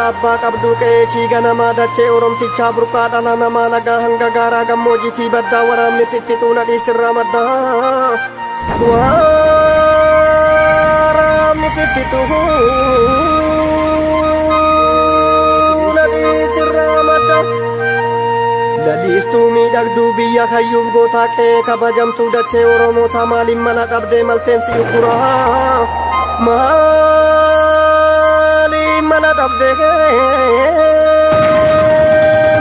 Abbaa qabduu qe'ee ishii ganamaa dachee Oromtichaa burqaa dhala namaa lagaa hanga gaaraa gammoojii fi baddaa waraabni sitti xuuna dhiisirraa maddaa. Waraabni sitti xuuna dhiisirraa maddaa. Laliiftuu miidhagduu biyya hayyuuf gootaa qe'ee kabajamtuu dachee Oromootaa maaliin mala dhabdee malteensi ugguraa. Maaliin mala dhabdee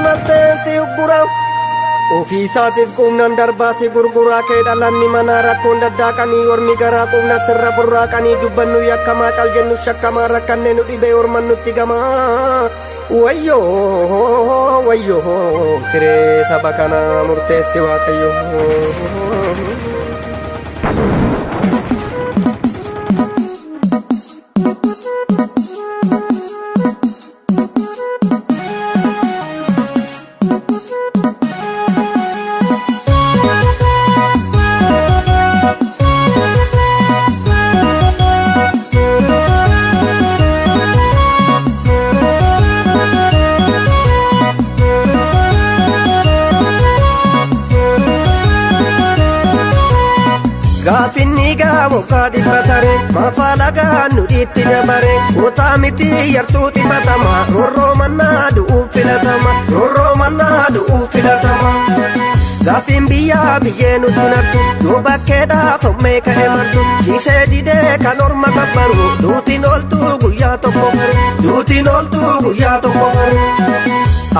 malteensi ugguraa. Ofiisaatiif quumnan darbaasi gurguraa kee dhalanni manaa rakkoon daddaaqanii ormi garaa quumna sirra burraaqanii dubbannu yakkamaa cal jennu shakkamaa rakkanne nu dhibee orman nutti gamaa. Wayyoo wayyoo hiree saba kanaa murteessi Waaqayyoo. Gaafinni gaamukaa dhibba tare maafaa lagaan nu dhiitti dabare gootaa miti yartuu xifatama roorroo mannaa du'uuf filatama roorroo mannaa du'uuf filatama. Gaafiin biyyaa biyyee nutti nartu yoo bakkeedhaa sommee ka'e martu ciisee didee kan orma gabbaru duutiin ooltu guyyaa tokko faru duutiin ooltu guyyaa tokko faru.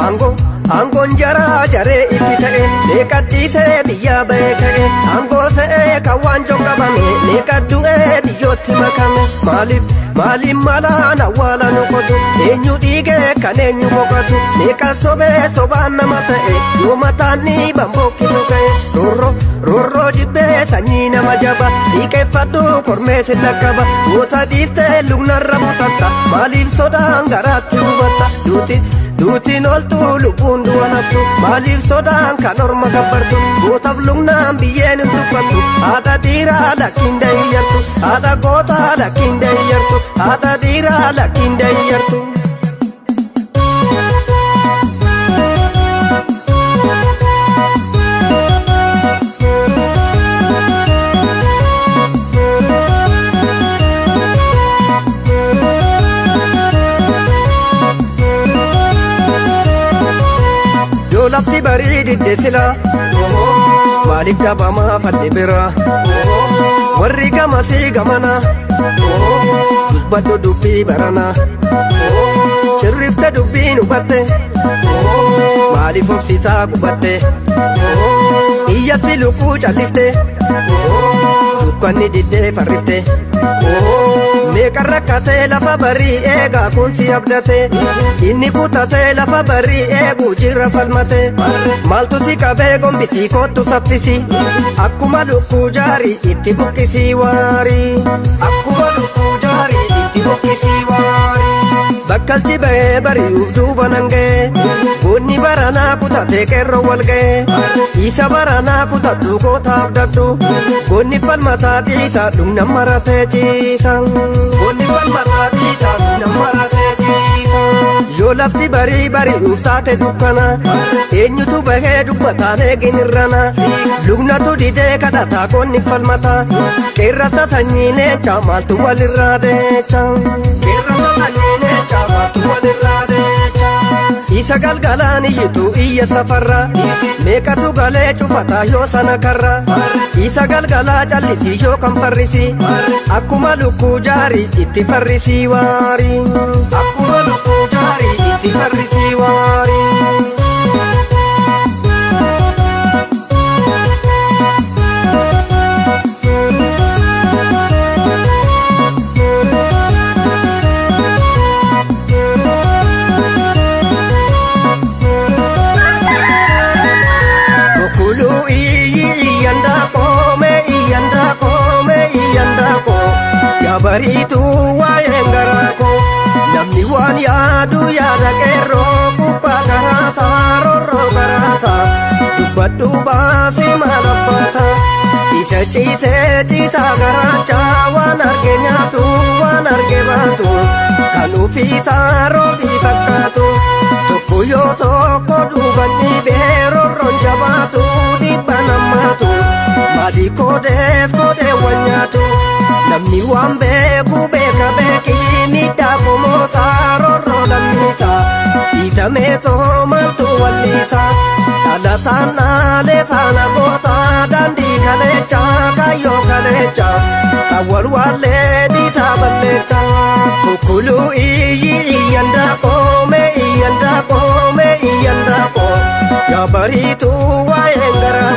Aangoo aangoon jaraa jaree itti ta'e meeqa dhiisee biyyaa ba'ee ka'e aangoo se'ee kan waanjoo qabame meeqa du'ee biyyootti makame maaliif maaliif malaan awwaala nu qotu eenyu dhiigee kan eenyu boqotu meeqa sobee sobaan nama ta'e yoo mataan ni bambookisu ka'e roorroo roorroo jibbee sanyii nama jaba dhiiqeeffadhu kormee sin dhaqqaba goota dhiiftee lugnarra butatta maaliif sodaan garaatti hubatta duuti duutiin ooltu lubbuun du'a naftu maaliif sodaan kan orma gabbartu gootaaf lugnaan biyyeen hin tuffattu haadha dhiiraa lakkiin dayyartu haadha gootaa lakkiin dayyartu haadha dhiiraa lakkiin dayyartu. Yoo lafti barii didde sila maaliif dhabamaa fadhi bira warri gamasii gamana dubbadhu dubbii barana cirrifte dubbiin hubatte maaliif obsitaa gubatte iyyatti lukkuu callifte dukkanni diddee farrifte meeqa rakkatee lafa barii eegaa kun si abdate inni kutatee lafa barii eeguu jira falmate maaltu si qabee gombisii kottu saffisi akkuma lukkuu jaarii itti buqqisii waarii akkuma lukkuu jaarii itti buqqisii waarii. Bakkalchi ba'ee bari'uuf duuba nan ga'e goonni baranaa kutatee qeerroo wal ga'e isa baranaa kutadhu gootaaf abdadhu goonni falmataa dhiisa dhugna maratee ciisa goonni falmataa dhiisa dhugna maratee ciisa. Yoo lafti barii bari'uuf taate dukkana eenyutu bahee dubbataan eegin irrana lugnatu didee kadhataa goonni falmataa qeerransa sanyii leencaa maaltu walirraa deecha qeerransa sanyii leencaa maaltu walirraa deecha. Isa galgalaan iyyitu iyya safarra meeqatu galee cufataa yoo sana karra isa galgalaa callisii yoo kan farrisi akkuma lukkuu jaarii itti farrisii waarii akkuma lukkuu jaarii itti farrisii waarii. Okuluu iyyi iyyanda koome iyyanda koome iyyanda koo yaa bariituu waa'een garaa koo namni waan yaadu yaada qeerroo gubbaa garaasaa roorroo garaasaa dubbadhu baasii maal abbaasaa isa ciisee ciisaa garaachaa waan arge nyaatu waan arge baatu kan ofiisaa roobii. fakkaatu. Tokko yoo tokko duuban dhibee roorroon jabaatu dhibba namaatu. Maadii koodeef koodeewwan nyaatu. Namni waan beeku beeka beekii miidhaa komootaa roorroo lammiisaa. Dhiitamee too maaltu wallisaa. Dhalataan dhaalee faana gootaa daandii kaleechaa kaayyoo kaleechaa. Awwal waallee biitaa balleechaa. Kukkuluu iyyi iyyan daaqoo mee iyyan daaqoo mee iyyan daaqoo. Yaa bariituu waa'een garaa.